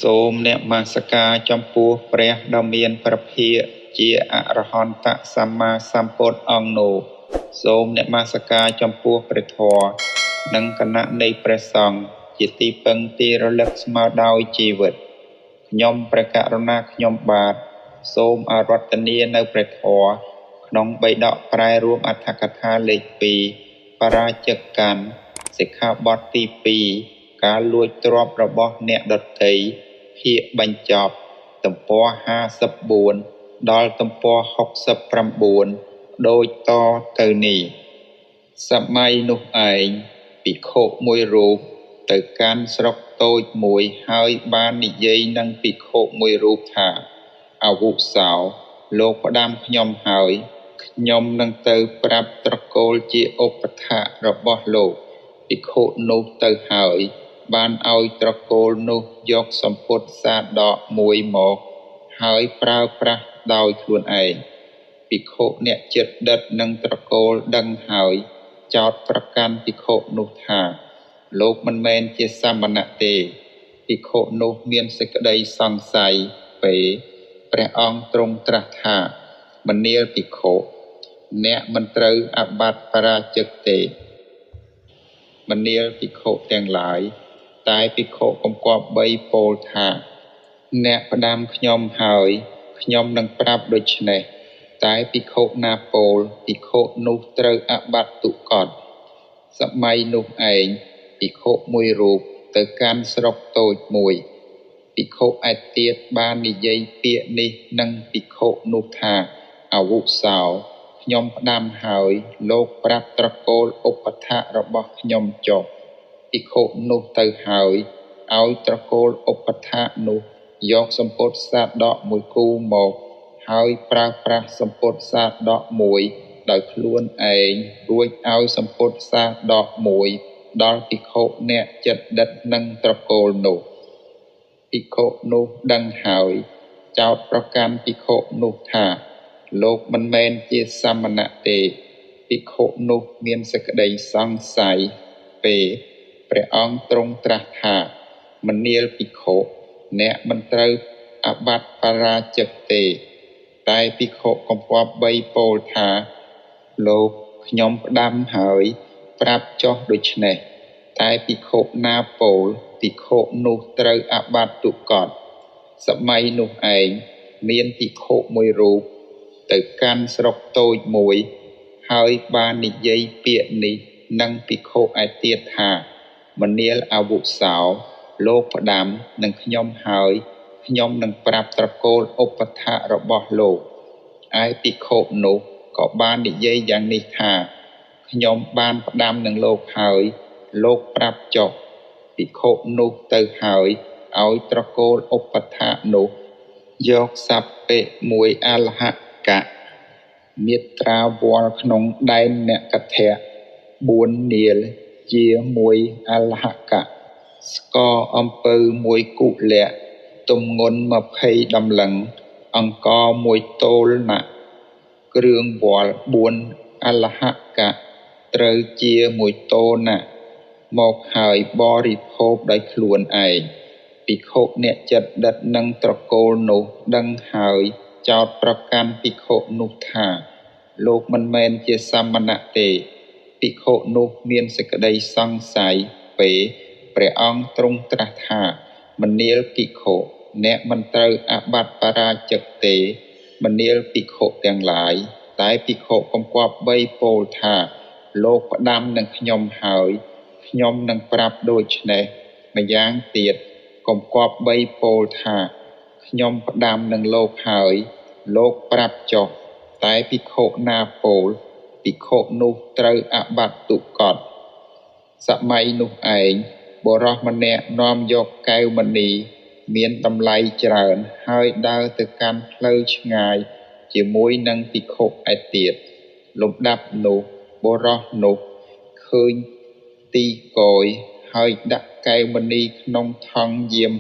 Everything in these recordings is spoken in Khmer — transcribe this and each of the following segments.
សូមនមស្ការចំពោះព្រះដ៏មានព្រះភិក្ខជាអរហន្តសម្មាសម្ពុទ្ធអង្គនោះសូមនមស្ការចំពោះព្រះធម៌និងគណៈនៃព្រះសង្ឃជាទីពឹងទីរលឹកស្មើដោយជីវិតខ្ញុំព្រះករុណាខ្ញុំបាទសូមអារាធនានៅព្រះធម៌ក្នុងបិដកប្រែរួមអត្ថកថាលេខ2បរាជិកកាន់សិក្ខាបទទី2ការលួចទ្រព្យរបស់អ្នកដទៃភាគបញ្ចប់ទំព័រ54ដល់ទំព័រ69ដូចតទៅនេះសម័យនោះឯងភិក្ខុមួយរូបទៅកាន់ស្រុកតូចមួយហើយបាននិយាយនឹងភិក្ខុមួយរូបថាអាវុសោលោកផ្ដាំខ្ញុំហើយខ្ញុំនឹងទៅប្រាប់ត្រកូលជាឧបថៈរបស់លោកភិក្ខុនោះទៅហើយបានឲ្យត្រកូលនោះយកសម្ពុតសាដកមួយមកហើយប្រើប្រាស់ដោយខ្លួនឯងភិក្ខុអ្នកចិត្តដិតនឹងត្រកូលដឹងហើយចោទប្រកាន់ភិក្ខុនោះថាលោកមិនមែនជាសមណៈទេភិក្ខុនោះមានសេចក្តីសង្ស័យពេលព្រះអង្គទ្រង់ត្រាស់ថាមនាលភិក្ខុអ្នកមិនត្រូវអាបត្តិបរាជិកទេមនាលភិក្ខុទាំងឡាយតែភិក្ខុកំគប់បីពោលថាអ្នកផ្ដាំខ្ញុំហើយខ្ញុំនឹងប្រាប់ដូច្នេះតែភិក្ខុណាពោលភិក្ខុនោះត្រូវអាបត្តិទុក្កតសម័យនោះឯងភិក្ខុមួយរូបទៅកាន់ស្រុកតូចមួយភិក្ខុឯទៀតបាននិយាយពាក្យនេះនឹងភិក្ខុនោះថាអាវុសោខ្ញុំផ្ដាំហើយលោកប្រាប់ត្រកូលឧបថៈរបស់ខ្ញុំចុះភិក្ខុនោះទៅហើយឲ្យត្រកូលឧបថៈនោះយកសម្ពុតសាដកមួយគូមកហើយប្រើប្រាស់សម្ពុតសាដកមួយដោយខ្លួនឯងរួចឲ្យសម្ពុតសាដកមួយដល់ភិក្ខុអ្នកចិត្តដិតនឹងត្រកូលនោះភិក្ខុនោះដឹងហើយចោទប្រកាន់ភិក្ខុនោះថាលោកមិនមែនជាសមណៈទេភិក្ខុនោះមានសេចក្តីសង្ស័យពេលព្រះអង្គទ្រង់ត្រាស់ថាមនាលភិក្ខុអ្នកមិនត្រូវអាបត្តិបរាជិកទេតែភិក្ខុកំពប់បីពោលថាលោកខ្ញុំផ្ដាំហើយប្រាប់ចុះដូច្នេះតែភិក្ខុណាពោលភិក្ខុនោះត្រូវអាបត្តិទុក្កតសម័យនោះឯងមានភិក្ខុមួយរូបទៅកាន់ស្រុកតូចមួយហើយបាននិយាយពាក្យនេះនឹងភិក្ខុឯទៀតថាមនាលអាវុសោលោកផ្ដាំនឹងខ្ញុំហើយខ្ញុំនឹងប្រាប់ត្រកូលឧបថៈរបស់លោកឯភិក្ខុនោះក៏បាននិយាយយ៉ាងនេះថាខ្ញុំបានផ្ដាំនឹងលោកហើយលោកប្រាប់ចុះភិក្ខុនោះទៅហើយឲ្យត្រកូលឧបថៈនោះយកសព្វមួយអលហកៈមាត្រាវល់ក្នុងដែននកថៈ4នាលជាមួយអលហកៈស្ករអំពៅមួយគុលៈទម្ងន់20តម្លឹងអង្ករមួយតូលណៈគ្រឿងវល់4អលហកៈត្រូវជាមួយតូណៈមកហើយបរិភោគដោយខ្លួនឯងភិក្ខុអ្នកចិត្តដិតនឹងត្រកូលនោះដឹងហើយចោទប្រកាន់ភិក្ខុនោះថាលោកមិនមែនជាសមណៈទេភិក្ខុនោះមានសេចក្តីសង្ស័យពេលព្រះអង្គទ្រង់ត្រាស់ថាមនាលភិក្ខុអ្នកមិនត្រូវអាបត្តិបរាជិកទេមនាលភិក្ខុទាំងឡាយតែភិក្ខុកំគប់បីពោលថាលោកផ្ដាំនឹងខ្ញុំហើយខ្ញុំនឹងប្រាប់ដូច្នេះម្យ៉ាងទៀតកំគប់បីពោលថាខ្ញុំផ្ដាំនឹងលោកហើយលោកប្រាប់ចុះតែភិក្ខុណាពោលភិក្ខុនោះត្រូវអាបត្តិទុក្កតសម័យនោះឯងបុរសម្នាក់នាំយកកែវមณีមានតម្លៃច្រើនហើយដើរទៅកាន់ផ្លូវឆ្ងាយជាមួយនឹងភិក្ខុឯទៀតលំដាប់នោះបុរសនោះឃើញទីកយហើយដាក់កែវមณีក្នុងថង់យាម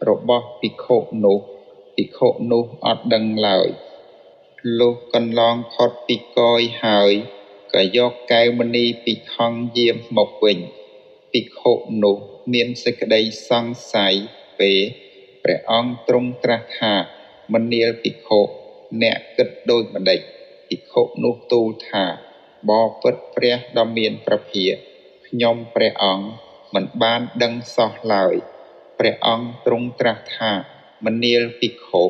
របស់ភិក្ខុនោះភិក្ខុនោះអត់ដឹងឡើយលុះកន្លងផុតពីកយហើយក៏យកកែវមณีពីថង់យាមមកវិញភិក្ខុនោះមានសេចក្តីសង្ស័យពេល ព្រះអង្គទ្រង់ត្រាស់ថាមនាលភិក្ខុអ្នកគិតដូចម្តេចភិក្ខុនោះទូលថាបពិតព្រះដ៏មានព្រះភិក្ខខ្ញុំព្រះអង្គមិនបានដឹងសោះឡើយព្រះអង្គទ្រង់ត្រាស់ថាមនាលភិក្ខុ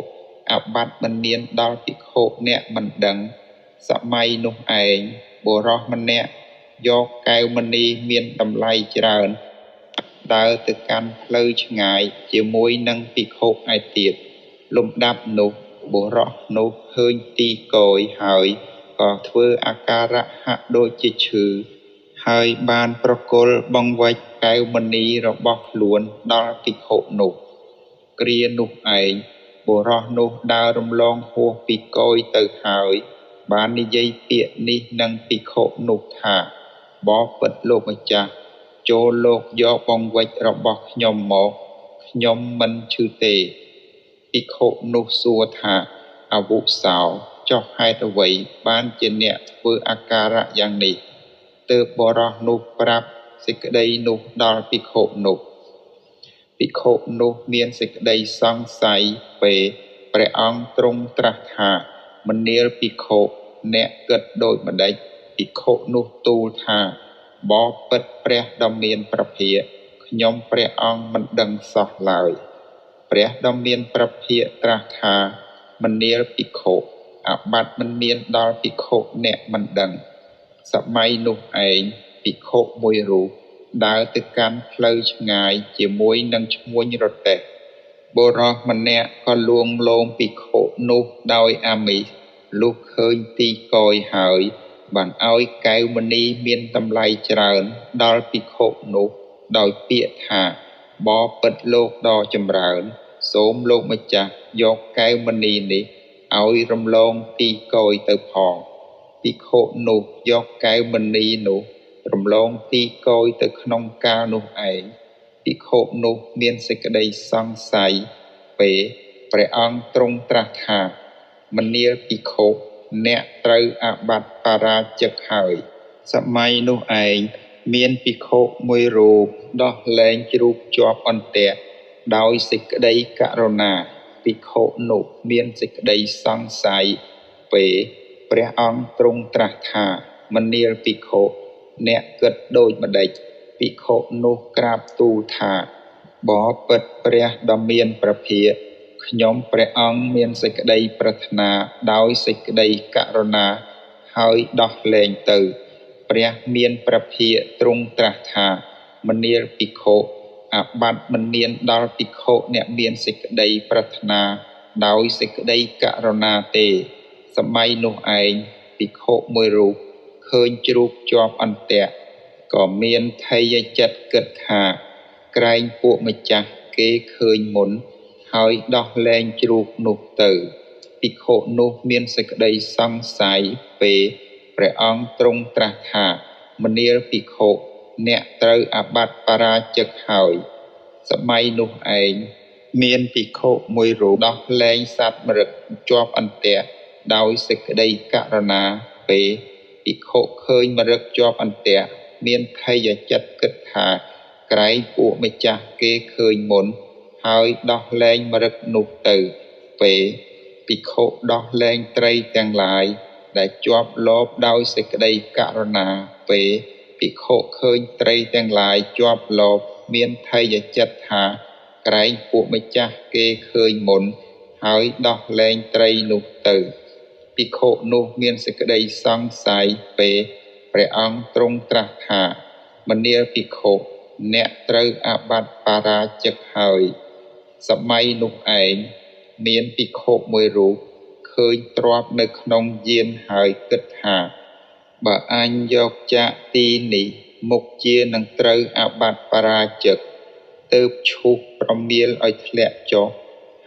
អាបត្តិមិនមានដល់ភិក្ខុអ្នកមិនដឹងសម័យនោះឯងបុរសម្នាក់យកកែវមณีមានតម្លៃច្រើនដើរទៅកាន់ផ្លូវឆ្ងាយជាមួយនឹងភិក្ខុឯទៀតលំដាប់នោះបុរសនោះឃើញទីគយហើយក៏ធ្វើអាការៈហាក់ដូចជាឈឺហើយបានប្រគល់បង្វេចកែវមณีរបស់ខ្លួនដល់ភិក្ខុនោះគ្រានោះឯងបុរសនោះដើររំលងហួសពីគយទៅហើយបាននិយាយពាក្យនេះនឹងភិក្ខុនោះថាបពិតលោកម្ចាស់ចូលលោកយកបង្វេចរបស់ខ្ញុំមកខ្ញុំមិនឈឺទេភិក្ខុនោះសួរថាអាវុសោចុះហេតុអ្វីបានជាអ្នកធ្វើអាការៈយ៉ាងនេះទើបបុរសនោះប្រាប់សេចក្តីនោះដល់ភិក្ខុនោះភិក្ខុនោះមានសេចក្តីសង្ស័យពេលព្រះអង្គទ្រង់ត្រាស់ថាមនាលភិក្ខុអ្នកគិតដូចម្តេចភិក្ខុនោះទូលថាបពិតព្រះដ៏មានព្រះភិក្ខខ្ញុំព្រះអង្គមិនដឹងសោះឡើយព្រះដ៏មានព្រះភិក្ខត្រាស់ថាមនាលភិក្ខុអាបត្តិមិនមានដល់ភិក្ខុអ្នកមិនដឹងសម័យនោះឯងភិក្ខុមួយរូបដើរទៅកាន់ផ្លូវឆ្ងាយជាមួយនឹងឈ្មួញរទេះបុរសម្នាក់ក៏លួងលោមភិក្ខុនោះដោយអាមិសលុះឃើញទីកយហើយបានឲ្យកែវមณีមានតម្លៃច្រើនដល់ភិក្ខុនោះដោយពាក្យថាបពិតលោកដ៏ចម្រើនសូមលោកម្ចាស់យកកែវមณีនេះឲ្យរំលងទីកយទៅផងភិក្ខុនោះយកកែវមณีនោះរំលងទីកយទៅក្នុងកាលនោះឯងភិក្ខុនោះមានសេចក្តីសង្ស័យពេលព្រះអង្គទ្រង់ត្រាស់ថាមនាលភិក្ខុអ្នកត្រូវអាបត្តិបរាជិកហើយសម័យនោះឯងមានភិក្ខុមួយរូបដោះលែងជ្រូកជាប់អន្ទាក់ដោយសេចក្តីករុណាភិក្ខុនោះមានសេចក្តីសង្ស័យពេលព្រះអង្គទ្រង់ត្រាស់ថាមនាលភិក្ខុអ្នកគិតដូចម្តេចភិក្ខុនោះក្រាបទូលថាបពិតព្រះដ៏មានព្រះភិក្ខខ្ញុំព្រះអង្គមានសេចក្តីប្រាថ្នាដោយសេចក្តីករុណាហើយដោះលែងទៅព្រះមានព្រះភិក្ខទ្រង់ត្រាស់ថាមនាលភិក្ខុអាបត្តិមិនមានដល់ភិក្ខុអ្នកមានសេចក្តីប្រាថ្នាដោយសេចក្តីករុណាទេសម័យនោះឯងភិក្ខុមួយរូបឃើញជ្រូកជាប់អន្ទាក់ក៏មានថេយចិត្តគិតថាក្រែងពួកម្ចាស់គេឃើញមុនហើយដោះលែងជ្រូកនោះទៅភិក្ខុនោះមានសេចក្តីសង្ស័យពេលព្រះអង្គទ្រង់ត្រាស់ថាមនាលភិក្ខុអ្នកត្រូវអាបត្តិបរាជិកហើយសម័យនោះឯងមានភិក្ខុមួយរូបដោះលែងសត្វមរឹកជាប់អន្ទាក់ដោយសេចក្តីករុណាពេលភិក្ខុឃើញមរឹកជាប់អន្ទាក់មានថេយចិត្តគិតថាក្រែងពួកម្ចាស់គេឃើញមុនហើយដោះលែងមរឹកនោះទៅពេលភិក្ខុដោះលែងត្រីទាំងឡាយដែលជាប់លបដោយសេចក្តីករុណាពេលភិក្ខុឃើញត្រីទាំងឡាយជាប់លបមានថេយចិត្តថាក្រែងពួកម្ចាស់គេឃើញមុនហើយដោះលែងត្រីនោះទៅភិក្ខុនោះមានសេចក្តីសង្ស័យពេលព្រះអង្គទ្រង់ត្រាស់ថាមនាលភិក្ខុអ្នកត្រូវអាបត្តិបរាជិកហើយសម័យនោះឯងមានភិក្ខុមួយរូបឃើញទ្រព្យនៅក្នុងយានហើយគិតថាបើអញយកចាកទីនេះមុខជានឹងត្រូវអាបត្តិបរាជិកទើបឈូសប្រមៀលឲ្យធ្លាក់ចុះ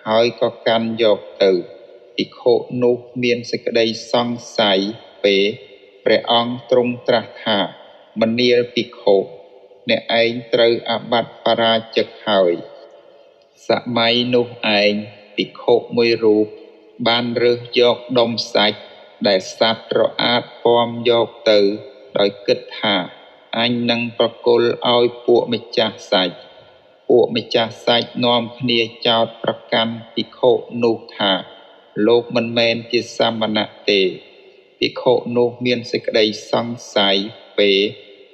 ហើយក៏កាន់យកទៅភិក្ខុនោះមានសេចក្តីសង្ស័យពេលព្រះអង្គទ្រង់ត្រាស់ថាមនាលភិក្ខុអ្នកឯងត្រូវអាបត្តិបរាជិកហើយសម័យនោះឯងភិក្ខុមួយរូបបានរើសយកដុំសាច់ដែលសត្វរអាតពំយកទៅដោយគិតថាអញនឹងប្រគល់ឲ្យពួកម្ចាស់សាច់ព ពួកម្ចាស់សាច់នាំគ្នាចោទប្រកាន់ភិក្ខុនោះថាលោកមិនមែនជាសមណៈទេភិក្ខុនោះមានសេចក្តីសង្ស័យពេល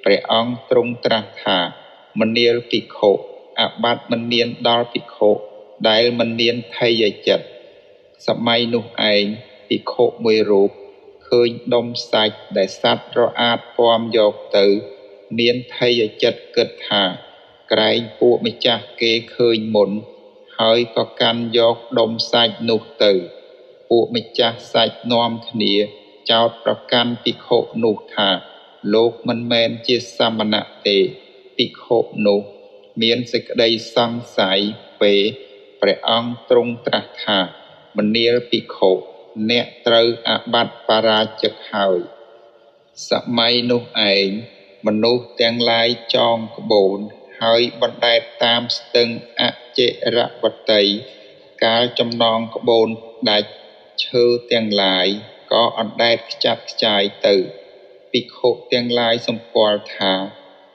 ព្រះអង្គទ្រង់ត្រាស់ថាមនាលភិក្ខុអាបត្តិមិនមានដល់ភិក្ខុដែលមិនមានថេយចិត្តសម័យនោះឯងភិក្ខុមួយរូបឃើញដុំសាច់ដែលសត្វរអាតពំយកទៅមានថេយចិត្តគិតថាក្រែងពួកម្ចាស់គេឃើញមុនហើយក៏កាន់យកដុំសាច់នោះទៅពួកម្ចាស់សាច់នាំគ្នាចោទប្រកាន់ភិក្ខុនោះថាលោកមិនមែនជាសមណៈទេភិក្ខុនោះមានសេចក្តីសង្ស័យពេលព្រះអង្គទ្រង់ត្រាស់ថាមនាលភិក្ខុអ្នកត្រូវអាបត្តិបរាជិកហើយសម័យនោះឯងមនុស្សទាំងឡាយចងក្បូនហើយបណ្ដែតតាមស្ទឹងអចិរវតីកាលចំណងក្បូនដាច់ឈើទាំងឡាយក៏អណ្ដែតខ្ចាត់ខ្ចាយទៅភិក្ខុទាំងឡាយសម្គាល់ថា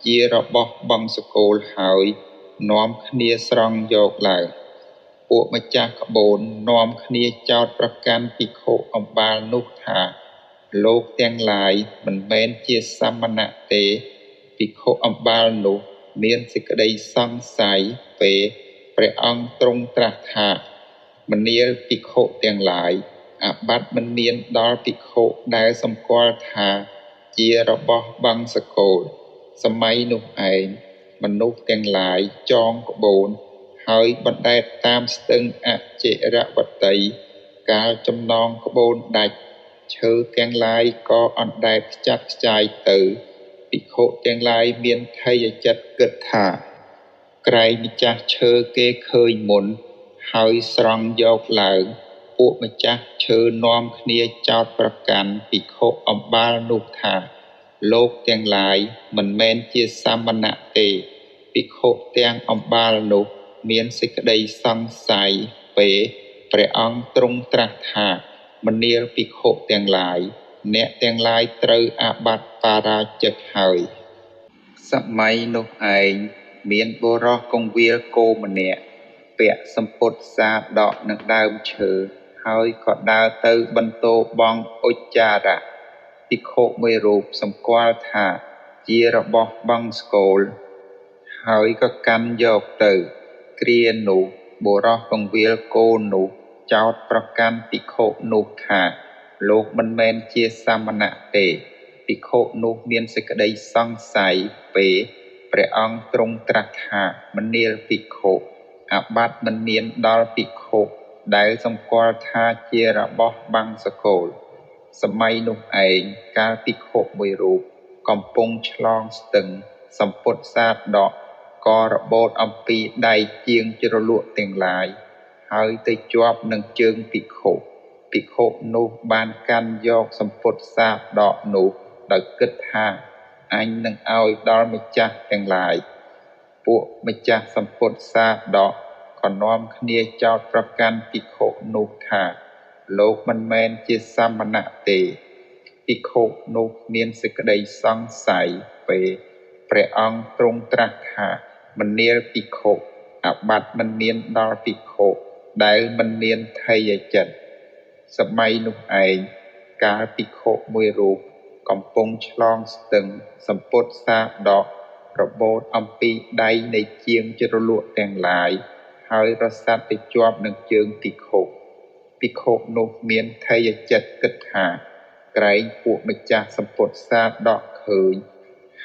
ជារបស់បង្សុកូលហើយនាំគ្នាស្រង់យកឡើងពួកម្ចាស់ក្បូននាំគ្នាចោទប្រកាន់ភិក្ខុអំបាលនោះថាលោកទាំងឡាយមិនមែនជាសមណៈទេភិក្ខុអំបាលនោះមានសេចក្តីសង្ស័យពេលព្រះអង្គទ្រង់ត្រាស់ថាមនាលភិក្ខុទាំងឡាយអាបត្តិមិនមានដល់ភិក្ខុដែលសម្គាល់ថាជារបស់បង្សុកូលសម័យនោះឯងមនុស្សទាំងឡាយចងក្បូនហើយបណ្ដែតតាមស្ទឹងអចិរវតីកាលចំណងក្បូនដាច់ឈើទាំងឡាយក៏អណ្ដែតខ្ចាត់ខ្ចាយទៅភិក្ខុទាំងឡាយមានថេយចិត្តគិតថាក្រែងម្ចាស់ឈើគេឃើញមុនហើយស្រង់យកឡើងពួកម្ចាស់ឈើនាំគ្នាចោទប្រកាន់ភិក្ខុអំបាលនោះថាលោកទាំងឡាយមិនមែនជាសមណៈទេភិក្ខុទាំងអំបាលនោះមានសេចក្តីសង្ស័យពេលព្រះអង្គទ្រង់ត្រាស់ថាមនាលភិក្ខុទាំងឡាយអ្នកទាំងឡាយត្រូវអាបត្តិបរាជិកហើយសម័យនោះឯងមានបុរសកង្វៀលគោម្នាក់ពាក់សំពត់សាដកនឹងដើមឈើហើយក៏ដើរទៅបន្ទោបងឧច្ចារៈភិក្ខុមួយរូបសម្គាល់ថាជារបស់បង្សុកូលហើយក៏កាន់យកទៅគ្រានោះបុរសកង្វៀលគោនោះចោទប្រកាន់ភិក្ខុនោះថាលោកមិនមែនជាសមណៈទេភិក្ខុនោះមានសេចក្តីសង្ស័យពេលព្រះអង្គទ្រង់ត្រាស់ថាមនាលភិក្ខុអាបត្តិមិនមានដល់ភិក្ខុដែលសម្គាល់ថាជារបស់បង្សុកូលសម័យនោះឯងកាលភិក្ខុមួយរូបកំពុងឆ្លងស្ទឹងសំពត់សាដកក៏របូតអំពីដៃជាងជ្រលក់ទាំងឡាយហើយទៅជាប់នឹងជើងភិក្ខុភិក្ខុនោះបានកាន់យកសំពត់សាដកនោះដោយគិតថាអញនឹងឲ្យដល់ម្ចាស់ទាំងឡាយពួកម្ចាស់សំពត់សាដកក៏នាំគ្នាចោទប្រកាន់ភិក្ខុនោះថាលោកមិនមែនជាសមណៈទេភិក្ខុនោះមានសេចក្តីសង្ស័យពេលព្រះអង្គទ្រង់ត្រាស់ថាមនាលភិក្ខុអាបត្តិមិនមានដល់ភិក្ខុដែលមិនមានថេយចិត្តសម័យនោះឯងកាលភិក្ខុមួយរូបកំពុងឆ្លងស្ទឹងសំពត់សាដករបូតអំពីដៃនៃជាងជ្រលក់ទាំងឡាយហើយរសាត់ទៅជាប់នឹងជើងភិក្ខុភិក្ខុនោះមានថេយចិត្តគិតថាក្រែងពួកម្ចាស់សំពត់សាដកឃើញ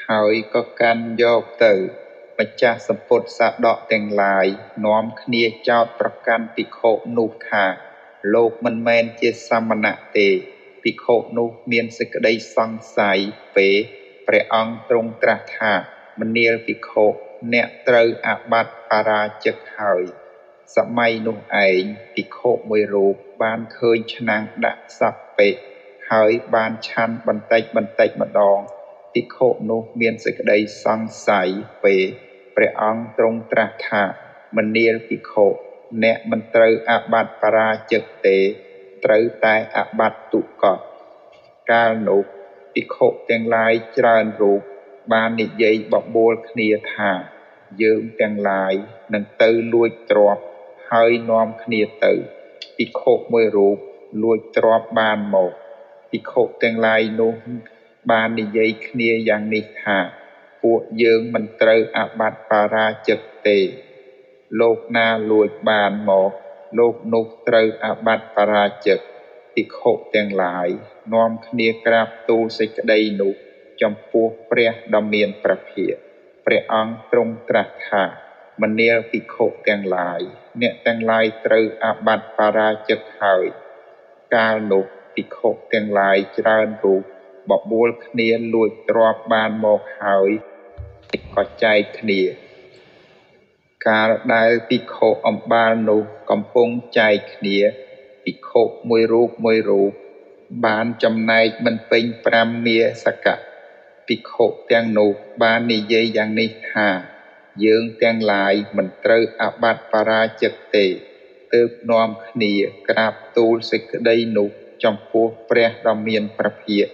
ហើយក៏កាន់យកទៅម្ចាស់សំពត់សាដកទាំងឡាយនាំគ្នាចោទប្រកាន់ភិក្ខុនោះថាលោកមិនមែនជាសមណៈទេភិក្ខុនោះមានសេចក្តីសង្ស័យពេលព្រះអង្គទ្រង់ត្រាស់ថាមនាលភិក្ខុអ្នកត្រូវអាបត្តិបរាជិកហើយសម័យនោះឯងភិក្ខុមួយរូបបានឃើញឆ្នាំងដាក់សព្វហើយបានឆាន់បន្តិចបន្តិចម្ដងភិក្ខុនោះមានសេចក្តីសង្ស័យពេលព្រះអង្គទ្រង់ត្រាស់ថាមនាលភិក្ខុអ្នកមិនត្រូវអាបត្តិបរាជិកទេត្រូវតែអាបត្តិទុក្កតកាលនោះភិក្ខុទាំងឡាយច្រើនរូបបាននិយាយបបួលគ្នាថា យើងទាំងឡាយនឹងទៅលួចទ្រព្យហើយនាំគ្នាទៅភិក្ខុមួយរូបលួចទ្រព្យបានមកភិក្ខុទាំងឡាយនោះបាននិយាយគ្នាយ៉ាងនេះថាពួកយើងមិនត្រូវអាបត្តិបារាជិកទេលោកណាលួចបានមកលោកនោះត្រូវអាបត្តិបារាជិកភិក្ខុទាំងឡាយនាំគ្នាក្រាបទូលសេចក្តីនោះចំពោះព្រះដ៏មានព្រះភិក្ខព្រះអង្គទ្រង់ត្រាស់ថាមនាលភិក្ខុទាំងឡាយអ្នកទាំងឡាយត្រូវអាបត្តិបារាជិកហើយកាលនោះភិក្ខុទាំងឡាយច្រើនរូបបបួលគ្នាលួចទ្រព្យបានមកហើយក៏ចែកគ្នាកាលដែលភិក្ខុអំបាលនោះកំពុងចែកគ្នាភិក្ខុមួយរូបមួយរូបបានចំណែកមិនពេញ5មាសកៈភិក្ខុទាំងនោះបាននិយាយយ៉ាងនេះថាយើងទាំងឡាយមិនត្រូវអាបត្តិបារាជិកទេទើបនាំគ្នាក្រាបទូលសេចក្តីនោះចំពោះព្រះដ៏មានព្រះភិក្ខ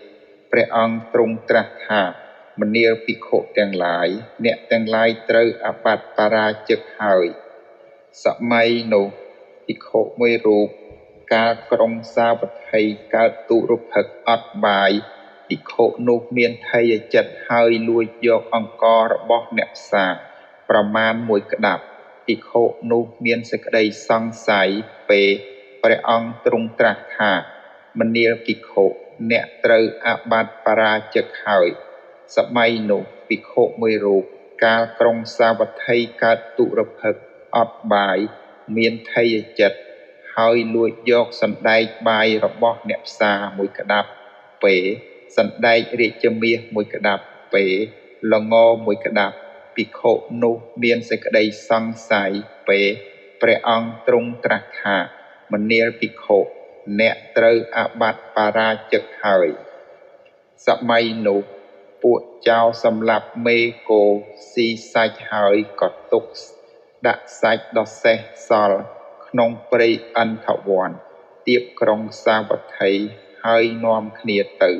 ព្រះអង្គទ្រង់ត្រាស់ថាមនាលភិក្ខុទាំងឡាយអ្នកទាំងឡាយត្រូវអាបត្តិបារាជិកហើយសម័យនោះភិក្ខុមួយរូបកាលក្រុងសាវត្ថីកើតទុរភិក្សអត់បាយភិក្ខុនោះមានថេយចិត្តហើយលួចយកអង្កររបស់អ្នកផ្សារប្រមាណមួយក្តាប់ភិក្ខុនោះមានសេចក្តីសង្ស័យពេលព្រះអង្គទ្រង់ត្រាស់ថាមនាលភិក្ខុអ្នកត្រូវអាបត្តិបារាជិកហើយសម័យនោះភិក្ខុមួយរូបកាលក្រុងសាវត្ថីកើតទុរភិក្សអត់បាយមានថេយចិត្តហើយលួចយកសណ្ដែកបាយរបស់អ្នកផ្សារមួយក្តាប់ពេលសណ្ដែករាជមាសមួយក្តាប់ពេលល្ងមួយក្តាប់ភិក្ខុនោះមានសេចក្តីសង្ស័យពេលព្រះអង្គទ្រង់ត្រាស់ថាមនាលភិក្ខុអ្នកត្រូវអាបត្តិបារាជិកហើយសម័យនោះពួកចោរសម្លាប់មេគោស៊ីសាច់ហើយក៏ទុកដាក់សាច់ដ៏សេះសល់ក្នុងព្រៃអន្ធវ័នទៀបក្រុងសាវត្ថីហើយនាំគ្នាទៅ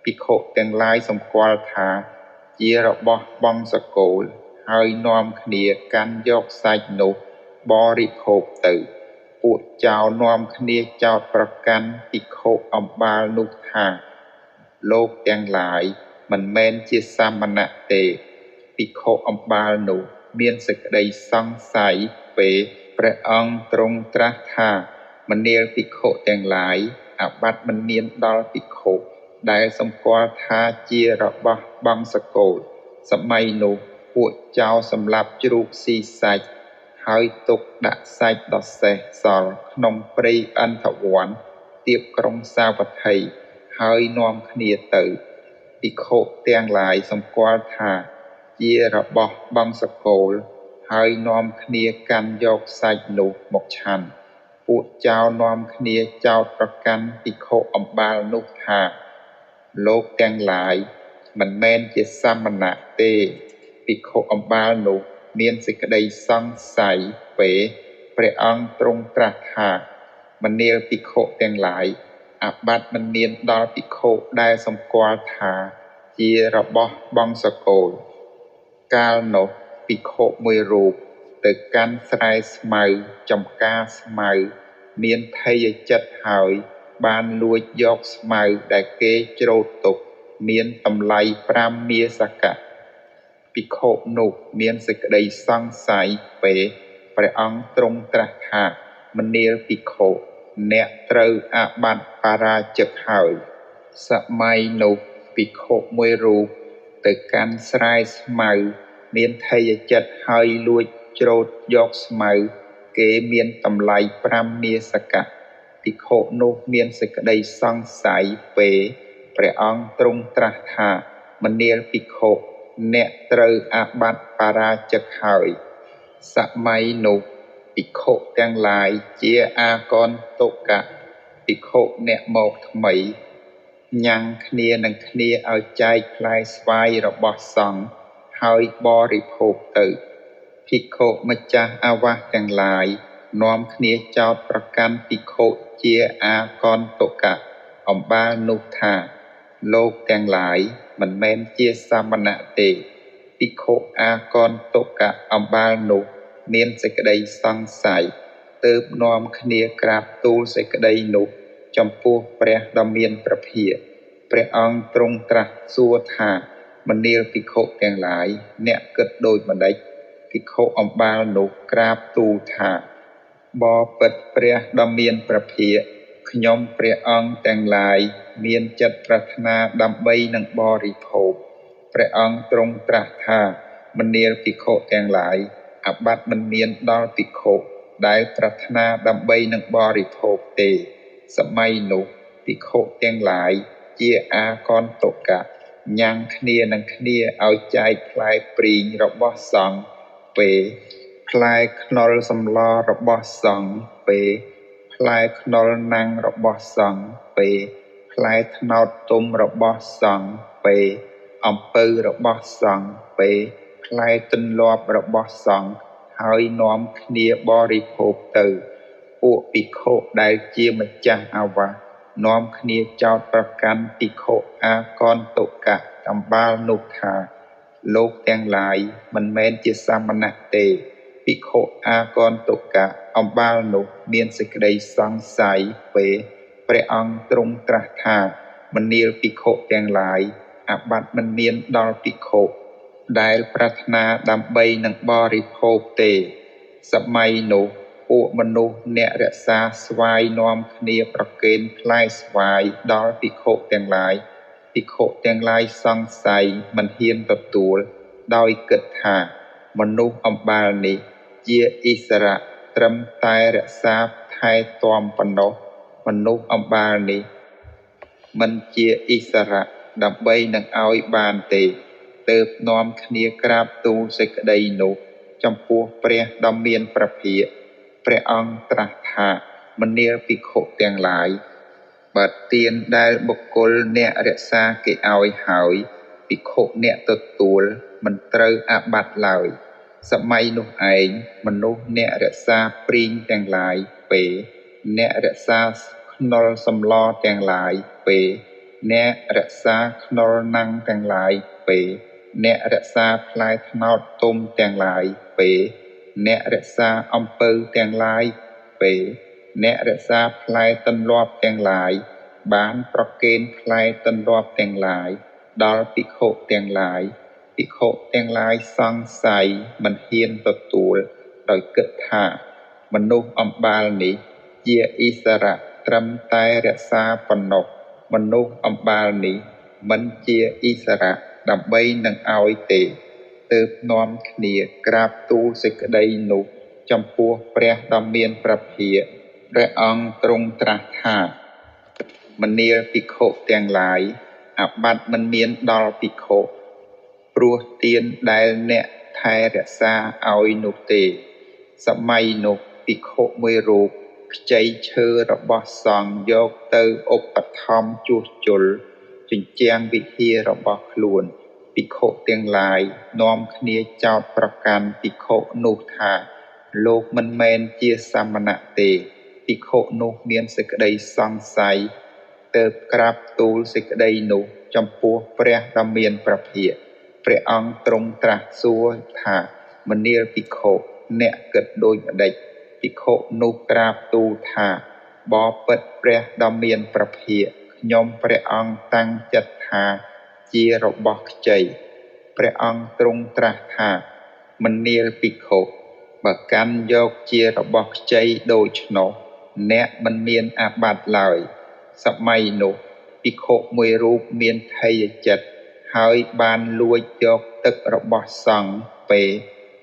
ភិក្ខុទាំងឡាយសម្គាល់ថាជារបស់បង្សកូលហើយនាំគ្នាកាន់យកសាច់នោះបរិភោគទៅពួកចោរនាំគ្នាចោទប្រកាន់ភិក្ខុអំបាលនោះថាលោកទាំងឡាយមិនមែនជាសាមណៈទេភិក្ខុអំបាលនោះមានសេចក្តីសង្ស័យពេលព្រះអង្គទ្រង់ត្រាស់ថាមនាលភិក្ខុទាំងឡាយអាបត្តិមិនមានដល់ភិក្ខុដែលសម្គាល់ថាជារបស់បង្សកូលសម័យនោះពួកចោរសម្លាប់ជ្រូកស៊ីសាច់ហើយទុកដាក់សាច់ដ៏សេះសល់ក្នុងព្រៃអន្ធវ័នទៀបក្រុងសាវត្ថីហើយនាំគ្នាទៅភិក្ខុទាំងឡាយសម្គាល់ថាជារបស់បង្សកូលហើយនាំគ្នាកាន់យកសាច់នោះមកឆាន់ពួកចោរនាំគ្នាចោទប្រកាន់ភិក្ខុអំបាលនោះថាលោកទាំងឡាយមិនមែនជាសាមណៈទេភិក្ខុអំបាលនោះមានសេចក្តីសង្ស័យពេលព្រះអង្គទ្រង់ត្រាស់ថាមនាលភិក្ខុទាំងឡាយអាបត្តិមិនមានដល់ភិក្ខុដែលសម្គាល់ថាជារបស់បង្សកូលកាលនោះភិក្ខុមួយរូបទៅកាន់ស្រែស្មៅចំការស្មៅមានថេយចិត្តហើយបានលួចយកស្មៅដែលគេច្រូតទុកមានតម្លៃ5មាសកៈភិក្ខុនោះមានសេចក្តីសង្ស័យពេលព្រះអង្គទ្រង់ត្រាស់ថាមនាលភិក្ខុអ្នកត្រូវអាបត្តិបារាជិកហើយសម័យនោះភិក្ខុមួយរូបទៅកាន់ស្រែស្មៅមានថេយចិត្តហើយលួចច្រូតយកស្មៅគេមានតម្លៃ5មាសកៈភិក្ខុនោះមានសេចក្តីសង្ស័យពេលព្រះអង្គទ្រង់ត្រាស់ថាមនាលភិក្ខុអ្នកត្រូវអាបត្តិបារាជិកហើយសម័យនោះភិក្ខុទាំងឡាយជាអាកន្ទុកៈភិក្ខុអ្នកមកថ្មីញ៉ាំងគ្នានឹងគ្នាឲ្យចែកផ្លែស្វាយរបស់សង្ឃហើយបរិភោគទៅភិក្ខុម្ចាស់អាវាសទាំងឡាយនាំគ្នាចោទប្រកាន់ភិក្ខុជាអាកន្ទុកៈអំបាលនោះថាលោកទាំងឡាយមិនមែនជាសាមណៈទេ ភិក្ខុអាកន្ទុកៈអំបាលនោះមានសេចក្តីសង្ស័យទើបនាំគ្នាក្រាបទូលសេចក្តីនោះចំពោះព្រះដ៏មានព្រះភិក្ខព្រះអង្គទ្រង់ត្រាស់សួរថាមនាលភិក្ខុទាំងឡាយអ្នកគិតដូចម្តេចភិក្ខុអំបាលនោះក្រាបទូលថាបពិតព្រះដ៏មានព្រះភិក្ខខ្ញុំព្រះអង្គទាំងឡាយមានចិត្តប្រាថ្នាដើម្បីនឹងបរិភោគព្រះអង្គទ្រង់ត្រាស់ថាមនាលភិក្ខុទាំងឡាយអាបត្តិមិនមានដល់ភិក្ខុដែលប្រាថ្នាដើម្បីនឹងបរិភោគទេសម័យនោះភិក្ខុទាំងឡាយជាអាកន្ទុកៈញ៉ាំងគ្នានឹងគ្នាឲ្យចែកផ្លែព្រីងរបស់សង្ឃពេលផ្លែខ្នុរសម្លរបស់សង្ឃពេលផ្លែខ្នុរណាំងរបស់សង្ឃពេលផ្លែត្នោតទុំរបស់សង្ឃពេលអំពៅរបស់សង្ឃពេលផ្លែទន្លាប់របស់សង្ឃហើយនាំគ្នាបរិភោគទៅពួកភិក្ខុដែលជាម្ចាស់អាវាសនាំគ្នាចោទប្រកាន់ភិក្ខុអាកន្ទុកៈអំបាលនោះថាលោកទាំងឡាយមិនមែនជាសាមណៈទេភិក្ខុអាកន្ទុកៈអំបាលនោះមានសេចក្តីសង្ស័យពេលព្រះអង្គទ្រង់ត្រាស់ថាមនាលភិក្ខុទាំងឡាយអាបត្តិមិនមានដល់ភិក្ខុដែលប្រាថ្នាដើម្បីនឹងបរិភោគទេសម័យនោះពួកមនុស្សអ្នករក្សាស្វាយនាំគ្នាប្រគេនផ្លែស្វាយដល់ភិក្ខុទាំងឡាយភិក្ខុទាំងឡាយសង្ស័យមិនហ៊ានទទួលដោយគិតថាមនុស្សអំបាលនេះជាអិសរៈត្រឹមតែរក្សាថែទាំប៉ុណ្ណោះមនុស្សអំបាលនេះមិនជាអិសរៈដើម្បីនឹងឲ្យបានទេទើបនាំគ្នាក្រាបទូលសេចក្តីនោះចំពោះព្រះដ៏មានព្រះភិក្ខព្រះអង្គត្រាស់ថាមនាលភិក្ខុទាំងឡាយបើទានដែលបុគ្គលអ្នករក្សាគេឲ្យហើយភិក្ខុអ្នកទទួលមិនត្រូវអាបត្តិឡើយសម័យនោះឯងមនុស្សអ្នករក្សាព្រីងទាំងឡាយពេលអ្នករក្សាខ្នុរសម្លទាំងឡាយពេលអ្នករក្សាខ្នុរណាំងទាំងឡាយពេលអ្នករក្សាផ្លែត្នោតទុំទាំងឡាយពេលអ្នករក្សាអំពៅទាំងឡាយពេលអ្នករក្សាផ្លែទន្លាប់ទាំងឡាយបានប្រគេនផ្លែទន្លាប់ទាំងឡាយដល់ភិក្ខុទាំងឡាយភិក្ខុទាំងឡាយសង្ស័យមិនហ៊ានទទួលដោយគិតថាមនុស្សអំបាលនេះជាអិសរៈត្រឹមតែរក្សាប៉ុណ្ណោះមនុស្សអំបាលនេះមិនជាអិសរៈដើម្បីនឹងឲ្យទេទើបនាំគ្នាក្រាបទូលសេចក្តីនោះចំពោះព្រះដ៏មានព្រះភិក្ខព្រះអង្គទ្រង់ត្រាស់ថាមនាលភិក្ខុទាំងឡាយអាបត្តិមិនមានដល់ភិក្ខុព្រោះទានដែលអ្នកថែរក្សាឲ្យនោះទេសម័យនោះភិក្ខុមួយរូបខ្ចីឈើរបស់សង្ឃយកទៅឧបត្ថម្ភជួសជុលជញ្ជាំងវិហាររបស់ខ្លួនភិក្ខុទាំងឡាយនាំគ្នាចោទប្រកាន់ភិក្ខុនោះថាលោកមិនមែនជាសាមណៈទេភិក្ខុនោះមានសេចក្តីសង្ស័យទើបក្រាបទូលសេចក្តីនោះចំពោះព្រះដ៏មានព្រះភិក្ខព្រះអង្គទ្រង់ត្រាស់សួរថាមនាលភិក្ខុអ្នកគិតដូចម្តេចភិក្ខុនោះក្រាបទូលថាបពិតព្រះដ៏មានព្រះភិក្ខខ្ញុំព្រះអង្គតាំងចិត្តថាជារបស់ខ្ចីព្រះអង្គទ្រង់ត្រាស់ថាមនាលភិក្ខុបើកាន់យកជារបស់ខ្ចីដូច្នោះអ្នកមិនមានអាបត្តិឡើយសម័យនោះភិក្ខុមួយរូបមានថេយចិត្តហើយបានលួចយកទឹករបស់សង្ឃពេល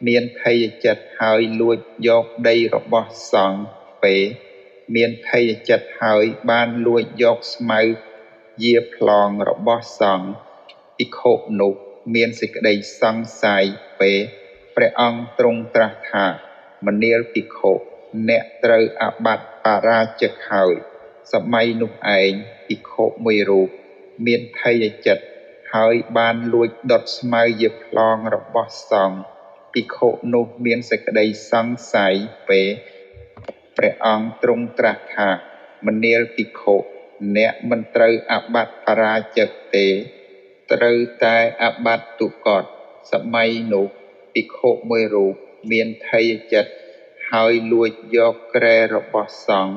មានថេយចិត្តហើយលួចយកដីរបស់សង្ឃពេលមានថេយចិត្តហើយបានលួចយកស្មៅយាប្លង់របស់សង្ឃភិក្ខុនោះមានសេចក្តីសង្ស័យពេលព្រះអង្គទ្រង់ត្រាស់ថាមនាលភិក្ខុអ្នកត្រូវអាបត្តិបរាជិកហើយសម័យនោះឯងភិក្ខុមួយរូបមានថេយចិត្តហើយបានលួចដុតស្មៅយាប្លង់របស់សង្ឃភិក្ខុនោះមានសេចក្តីសង្ស័យពេលព្រះអង្គទ្រង់ត្រាស់ថាមនាលភិក្ខុអ្នកមិនត្រូវអាបត្តិបរាជិកទេត្រូវតែអាបត្តិទុគ៌ត សម័យនោះភិក្ខុមួយរូបមានថេរចិត្តហើយលួចយកគ្រែរបស់សង្ឃ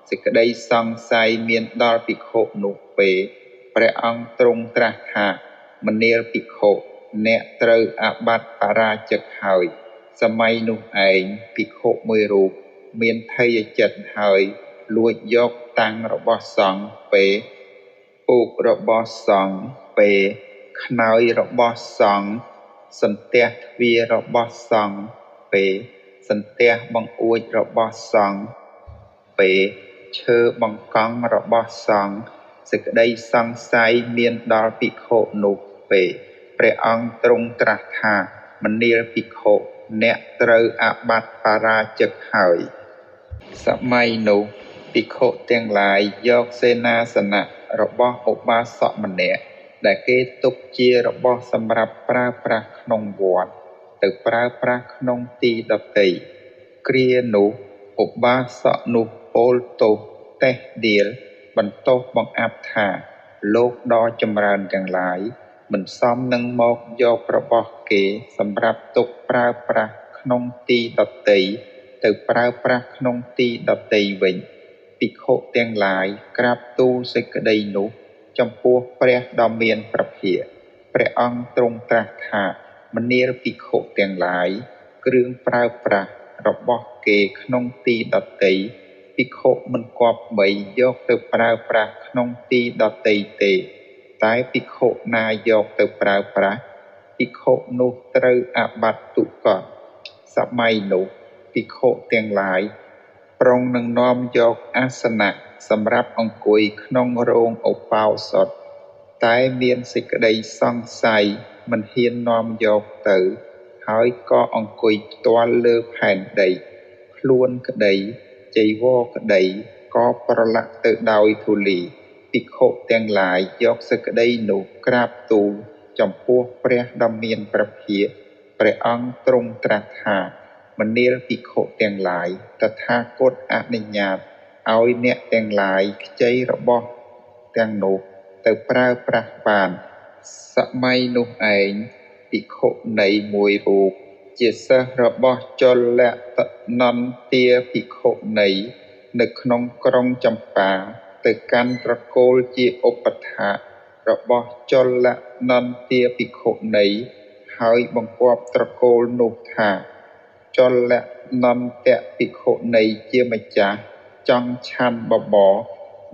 សេចក្តីសង្ស័យមានដល់ភិក្ខុនោះពេលព្រះអង្គទ្រង់ត្រាស់ថាមនាលភិក្ខុអ្នកត្រូវអាបត្តិបរាជិកហើយសម័យនោះឯងភិក្ខុមួយរូបមានថេរចិត្តហើយលួចយកតាំងរបស់សង្ឃពេលពូករបស់សង្ឃពេលខ្នើយរបស់សង្ឃសន្ទះទ្វាររបស់សង្ឃពេលសន្ទះបង្អួចរបស់សង្ឃពេលឈើបង្កង់របស់សង្ឃសេចក្តីសង្ស័យមានដល់ភិក្ខុនោះពេលព្រះអង្គទ្រង់ត្រាស់ថាមនាលភិក្ខុអ្នកត្រូវអាបត្តិបរាជិកហើយសម័យនោះភិក្ខុទាំងឡាយយកសេនាសនៈរបស់ឧបាសកម្នាក់ដែលគេទុកជារបស់សម្រាប់ប្រើប្រាស់ក្នុងវត្តទៅប្រើប្រាស់ក្នុងទីដទៃគ្រានោះឧបាសកនោះពោលទោសតេះដៀលបន្ទោសបង្អាប់ថាលោកដ៏ចម្រើនទាំងឡាយមិនសមនឹងមកយករបស់គេសម្រាប់ទុកប្រើប្រាស់ក្នុងទីដទៃទៅប្រើប្រាស់ក្នុងទីដទៃវិញភិក្ខុទាំងឡាយក្រាបទូលសេចក្តីនោះចំពោះព្រះដ៏មានព្រះភិក្ខព្រះអង្គទ្រង់ត្រាស់ថាមនាលភិក្ខុទាំងឡាយគ្រឿងប្រើប្រាស់របស់គេក្នុងទីដទៃភិក្ខុមិនគប្បីយកទៅប្រើប្រាស់ក្នុងទីដទៃទេតែភិក្ខុណាយកទៅប្រើប្រាស់ភិក្ខុនោះត្រូវអាបត្តិទុក្កតសម័យនោះភិក្ខុទាំងឡាយប្រុងនឹងនាំយកអាសនៈសម្រាប់អង្គុយក្នុងរោងឧបោសថតែមានសេចក្តីសង្ស័យមិនហ៊ាននាំយកទៅហើយក៏អង្គុយផ្ទាល់លើផែនដីខ្លួនក្តីចីវរក្តីក៏ប្រឡាក់ទៅដោយធូលីភិក្ខុទាំងឡាយយកសេចក្តីនោះក្រាបទូលចំពោះព្រះដ៏មានព្រះភិក្ខព្រះអង្គទ្រង់ត្រាស់ថាមនាលភិក្ខុទាំងឡាយតថាគតអនុញ្ញាតឲ្យអ្នកទាំងឡាយខ្ចីរបស់ទាំងនោះទៅប្រើប្រាស់បានសម័យនោះឯងភិក្ខុនីមួយរូបជាសិស្សរបស់ចលនន្ទាភិក្ខុនីនៅក្នុងក្រុងចម្ប៉ាទៅកាន់ត្រកូលជាឧបថារបស់ចលនន្ទាភិក្ខុនីហើយបង្គាប់ត្រកូលនោះថាចលនន្ទភិក្ខុនីជាម្ចាស់ចង់ឆាន់បបរ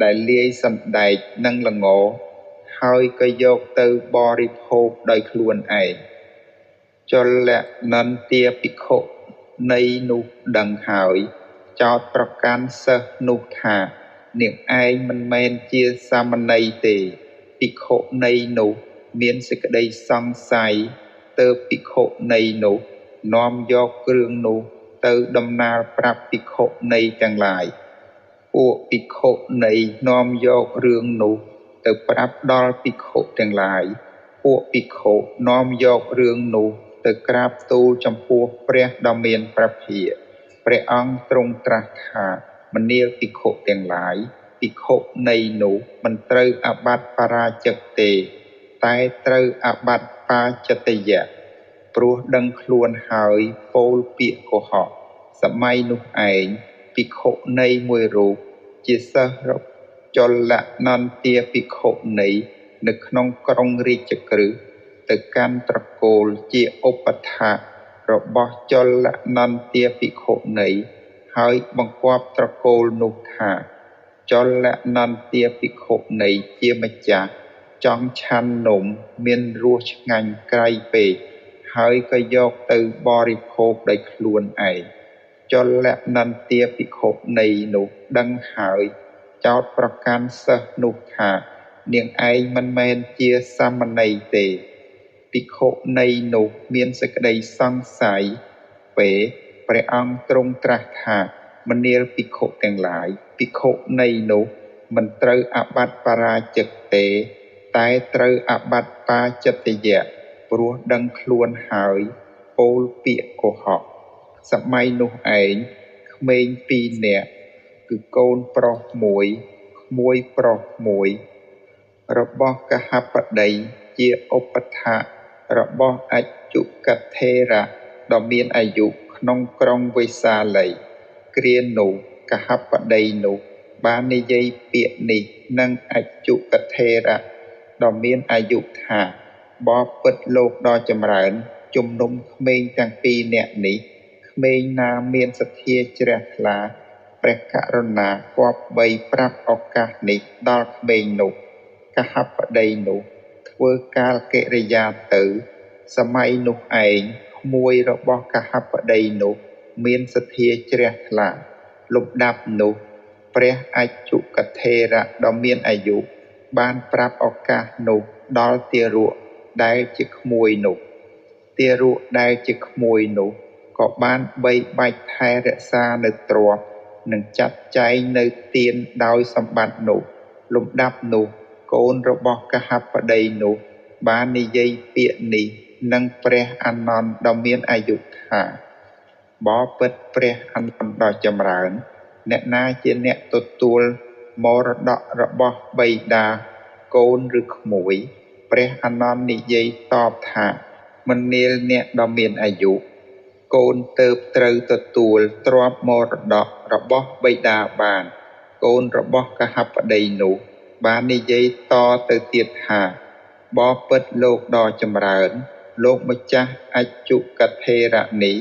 ដែលលាយសណ្ដែកនិងល្ងហើយក៏យកទៅបរិភោគដោយខ្លួនឯងចលនន្ទាភិក្ខុនីនោះដឹងហើយចោទប្រកាន់សិស្សនោះថានាងឯងមិនមែនជាសាមណីទេភិក្ខុនីនោះមានសេចក្តីសង្ស័យទើបភិក្ខុនីនោះនាំយកគ្រឿងនោះទៅដំណាលប្រាប់ភិក្ខុនីទាំងឡាយពួកភិក្ខុនីនាំយករឿងនោះទៅប្រាប់ដល់ភិក្ខុទាំងឡាយពួកភិក្ខុនាំយករឿងនោះទៅក្រាបទូលចំពោះព្រះដ៏មានព្រះភិក្ខព្រះអង្គទ្រង់ត្រាស់ថាមនាលភិក្ខុទាំងឡាយភិក្ខុនីនោះមិនត្រូវអាបត្តិបរាជិកទេតែត្រូវអាបត្តិបាចិត្តយៈព្រោះដឹងខ្លួនហើយពោលពាក្យកុហកសម័យនោះឯងភិក្ខុនីមួយរូបជាសិស្សចលនន្ទាភិក្ខុនីនៅក្នុងក្រុងរាជក្រឹសទៅកាន់ត្រកូលជាឧបថារបស់ចលនន្ទាភិក្ខុនីហើយបង្គាប់ត្រកូលនោះថាចលនន្ទាភិក្ខុនីជាម្ចាស់ចង់ឆាន់នំមានរសឆ្ងាញ់ក្រៃពេកហើយក៏យកទៅបរិភោគដោយខ្លួនឯងចលនន្ទាភិក្ខុនីនោះដឹងហើយចោទប្រកាន់សិស្សនោះថានាងឯងមិនមែនជាសាមណីទេភិក្ខុនីនោះមានសេចក្តីសង្ស័យពេលព្រះអង្គទ្រង់ត្រាស់ថាមនាលភិក្ខុទាំងឡាយភិក្ខុនីនោះមិនត្រូវអាបត្តិបរាជិកទេតែត្រូវអាបត្តិបាចិត្តយៈព្រោះដឹងខ្លួនហើយពោលពាក្យកុហកសម័យនោះឯងក្មេងពីរនាក់គឺកូនប្រុសមួយក្មួយប្រុសមួយរបស់កហបតីជាឧបថារបស់អ ជុកថេរៈដ៏មានអាយុក្នុងក្រុងវេសាលីគ្រានោះកហបតីនោះបាននិយាយពាក្យនេះនឹងអជុកថេរៈដ៏មានអាយុថាបបិទ្ធលោកដ៏ចម្រើនជំនុំក្មេងទាំងពីរនាក់នេះក្មេងណាមានសទ្ធាជ្រះថ្លាព្រះករុណាគប្បីប្រាប់ឱកាសនេះដល់ក្មេងនោះកហបតីនោះធ្វើកាលកិរិយាទៅសម័យនោះឯងក្មួយរបស់កហបតីនោះមានសទ្ធាជ្រះថ្លាលំដាប់នោះព្រះអជុកថេរៈដ៏មានអាយុបានប្រាប់ឱកាសនោះដល់ទារកដែលជាក្មួយនោះទារកដែលជាក្មួយនោះក៏បានបីបាច់ថែរក្សានៅទ្រព្យនិងចាត់ចែងនៅទានដោយសម្បត្តិនោះលំដាប់នោះកូនរបស់កហបតីនោះបាននិយាយពាក្យនេះនឹងព្រះអានន្ទដ៏មានអាយុថាបបិទ្ធព្រះអានន្ទដ៏ចម្រើនអ្នកណាជាអ្នកទទួលមរតករបស់បិតាកូនឬក្មួយព្រះអានន្ទនិយាយតបថាមនាលអ្នកដ៏មានអាយុកូនទៅត្រូវទទួលទ្រព្យមរតករបស់បិតាបានកូនរបស់កហបតីនោះបាននិយាយតទៅទៀតថាបបិទ្ធលោកដ៏ចម្រើនលោកម្ចាស់អជុកថេរៈនេះ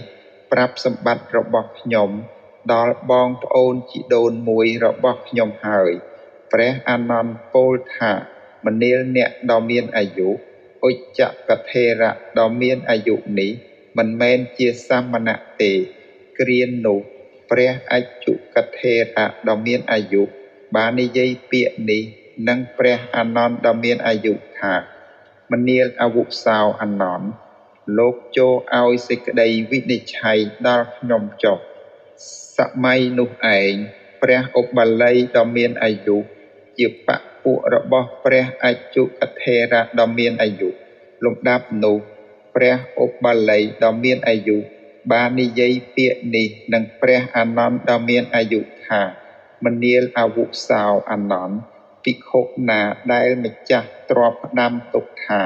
ប្រាប់សម្បត្តិរបស់ខ្ញុំដល់បងប្អូនជីដូនមួយរបស់ខ្ញុំហើយព្រះអានន្ទពោលថាមនាលអ្នកដ៏មានអាយុឧច្ចកថេរៈដ៏មានអាយុនេះមិនមែនជាសាមណៈទេគ្រានោះព្រះអជុកថេរៈដ៏មានអាយុបាននិយាយពាក្យនេះនឹងព្រះអានន្ទដ៏មានអាយុថាមនាលអាវុសោអានន្ទលោកចូលឲ្យសេចក្តីវិនិច្ឆ័យដល់ខ្ញុំចុះសម័យនោះឯងព្រះឧបាលីដ៏មានអាយុជាបពុរបស់ព្រះអជុកថេរៈដ៏មានអាយុលំដាប់នោះព្រះឧបាលីដ៏មានអាយុបាននិយាយពាក្យនេះនឹងព្រះអានន្ទដ៏មានអាយុថាមនាលអាវុសោអានន្ទភិក្ខុណាដែលម្ចាស់ទ្រព្យផ្ដាំទុកថា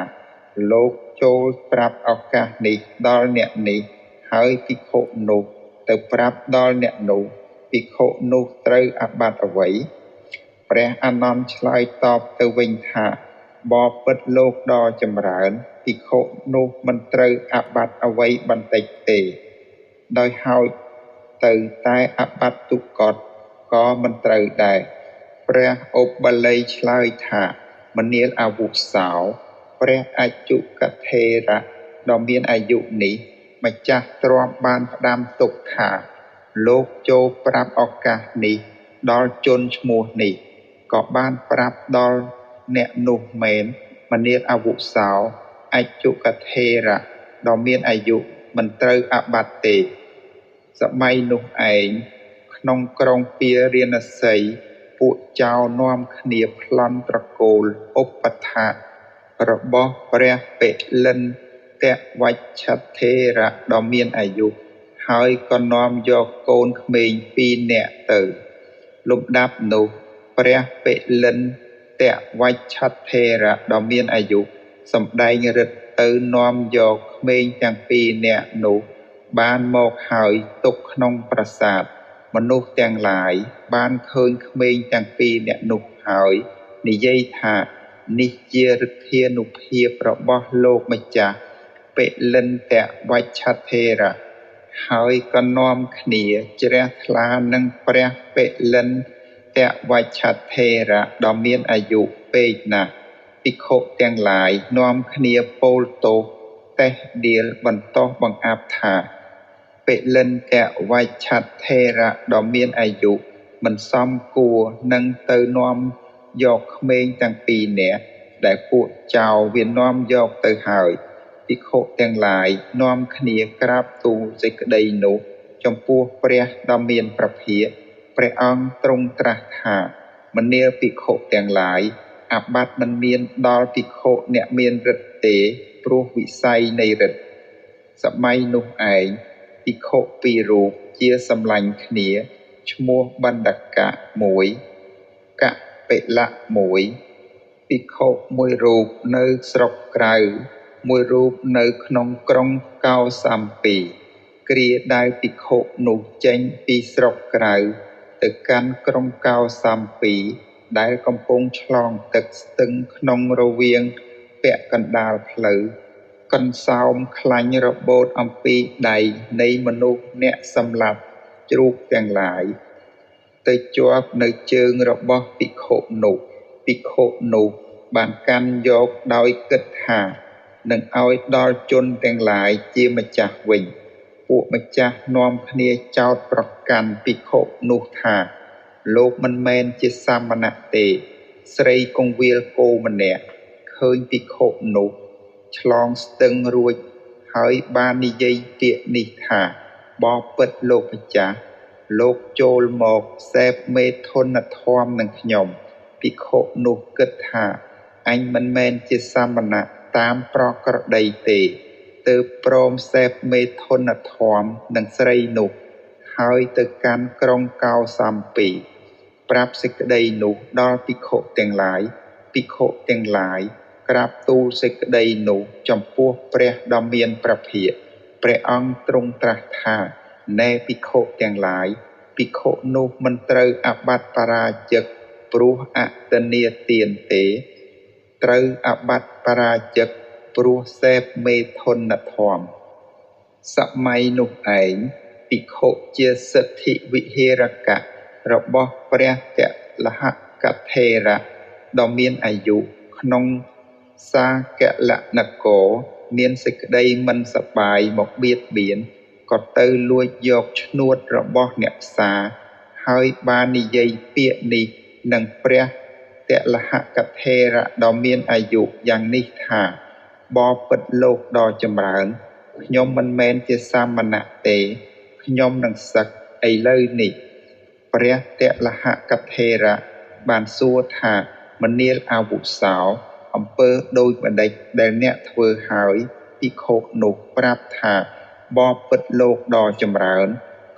លោកចូលប្រាប់ឱកាសនេះដល់អ្នកនេះហើយភិក្ខុនោះទៅប្រាប់ដល់អ្នកនោះភិក្ខុនោះត្រូវអាបត្តិអ្វីព្រះអានន្ទឆ្លើយតបទៅវិញថាបបិទ្ធលោកដ៏ចម្រើនភិក្ខុនោះមិនត្រូវអាបត្តិអ្វីបន្តិចទេដោយហោចទៅតែអាបត្តិទុក្កតក៏មិនត្រូវដែរព្រះឧបាលីឆ្លើយថាមនាលអាវុសោព្រះអជុកថេរៈដ៏មានអាយុនេះម្ចាស់ទ្រព្យបានផ្ដាំទុកថាលោកចូលប្រាប់ឱកាសនេះដល់ជនឈ្មោះនេះក៏បានប្រាប់ដល់អ្នកនោះមែនមនាលអាវុសោអជុកថេរៈដ៏មានអាយុមិនត្រូវអាបត្តិទេសម័យនោះឯងក្នុងក្រុងពារាណសីពួកចៅនាំគ្នាប្លន់ត្រកូលឧបថារបស់ព្រះពិលិនតវច្ឆថេរៈដ៏មានអាយុហើយក៏នាំយកកូនក្មេងពីរនាក់ទៅលំដាប់នោះព្រះពិលិនតវច្ឆថេរៈដ៏មានអាយុសម្ដែងឫទ្ធិទៅនាំយកក្មេងទាំងពីរនាក់នោះបានមកហើយទុកក្នុងប្រាសាទមនុស្សទាំងឡាយបានឃើញក្មេងទាំងពីរនាក់នោះហើយនិយាយថានេះជាឫទ្ធានុភាពរបស់លោកម្ចាស់ពិលិនតវច្ឆថេរៈហើយក៏នាំគ្នាជ្រះថ្លានឹងព្រះពិលិនតវច្ឆថេរៈដ៏មានអាយុពេកណាស់ភិក្ខុទាំងឡាយនាំគ្នាពោលទោសតេះដៀលបន្តបង្អាប់ថាពិលិនតវច្ឆថេរៈដ៏មានអាយុមិនសមគួរនឹងទៅនាំយកក្មេងទាំងពីរនាក់ដែលពួកចៅវានាំយកទៅហើយភិក្ខុទាំងឡាយនាំគ្នាក្រាបទូលសេចក្តីនោះចំពោះព្រះដ៏មានព្រះភិក្ខព្រះអង្គទ្រង់ត្រាស់ថាមនាលភិក្ខុទាំងឡាយអាបត្តិមិនមានដល់ភិក្ខុអ្នកមានឫទ្ធិទេព្រោះវិស័យនៃឫទ្ធិសម័យនោះឯងភិក្ខុពីររូបជាសម្លាញ់គ្នាឈ្មោះបណ្ឌកៈមួយកពិលៈមួយភិក្ខុមួយរូបនៅស្រុកក្រៅ មួយរូបនៅក្នុងក្រុងកោសាម្ពី គ្រាដែលភិក្ខុនោះចេញពីស្រុកក្រៅទៅកាន់ក្រុងកោសាម្ពី ដែលកំពុងឆ្លងទឹកស្ទឹងក្នុងរវាងពាក់កណ្ដាលផ្លូវ កន្សោមខ្លាញ់របូតអំពីដៃនៃមនុស្សអ្នកសម្លាប់ជ្រូកទាំងឡាយ ទៅជាប់នៅជើងរបស់ភិក្ខុនោះ ភិក្ខុនោះបានកាន់យកដោយគិតថានឹងឲ្យដល់ជនទាំងឡាយជាម្ចាស់វិញ ពួកម្ចាស់នាំគ្នាចោទប្រកាន់ភិក្ខុនោះថា លោកមិនមែនជាសាមណៈទេ ស្រីគង្វាលគោម្នាក់ឃើញភិក្ខុនោះឆ្លងស្ទឹងរួចហើយបាននិយាយពាក្យនេះថា បបិទ្ធលោកម្ចាស់ លោកចូលមកសេពមេធនធម៌នឹងខ្ញុំ ភិក្ខុនោះគិតថាអញមិនមែនជាសាមណៈតាមប្រក្រតីទេ ទើបព្រមសេពមេធនធម៌នឹងស្រីនោះ ហើយទៅកាន់ក្រុងកោសាម្ពី ប្រាប់សេចក្តីនោះដល់ភិក្ខុទាំងឡាយ ភិក្ខុទាំងឡាយក្រាបទូលសេចក្តីនោះចំពោះព្រះដ៏មានព្រះភិក្ខ ព្រះអង្គទ្រង់ត្រាស់ថា ណែភិក្ខុទាំងឡាយ ភិក្ខុនោះមិនត្រូវអាបត្តិបរាជិកព្រោះអតនីទានទេ ត្រូវអាបត្តិបរាជិកព្រោះសេពមេធនធម៌ សម័យនោះឯង ភិក្ខុជាសិទ្ធិវិហេរកៈរបស់ព្រះតលហកថេរៈដ៏មានអាយុក្នុងសាកលនគរមានសេចក្តីមិនសប្បាយមកបៀតបៀន ក៏ទៅលួចយកឈ្នួតរបស់អ្នកផ្សារ ហើយបាននិយាយពាក្យនេះនឹងព្រះតលហកថេរៈដ៏មានអាយុយ៉ាងនេះថា បបិទ្ធលោកដ៏ចម្រើន ខ្ញុំមិនមែនជាសាមណៈទេ ខ្ញុំនឹងសឹកឥឡូវនេះ ព្រះតលហកថេរៈបានសួរថា មនាលអាវុសោ អំពើដូចម្ដេចដែលអ្នកធ្វើហើយ ភិក្ខុនោះប្រាប់ថា បបិទ្ធលោកដ៏ចម្រើន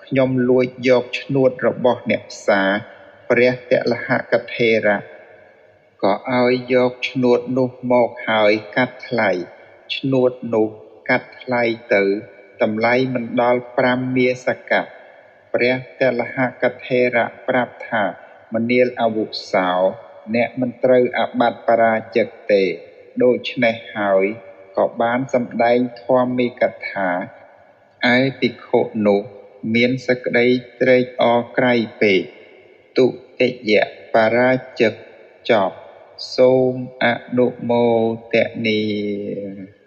ខ្ញុំលួចយកឈ្នួតរបស់អ្នកផ្សារ ព្រះតលហកថេរៈក៏ឲ្យយកឈ្នួតនោះមកហើយកាត់ថ្លៃ ឈ្នួតនោះកាត់ថ្លៃទៅ តម្លៃមិនដល់5មាសកៈ ព្រះតលហកថេរៈប្រាប់ថា មនាលអាវុសោ អ្នកមិនត្រូវអាបត្តិបរាជិកទេ ដូច្នេះហើយក៏បានសម្ដែងធម្មិកថា ឯភិក្ខុនោះមានសេចក្តីត្រេកអរក្រៃពេក ទុតិយបរាជិកចប់ សូមអនុមោទនា។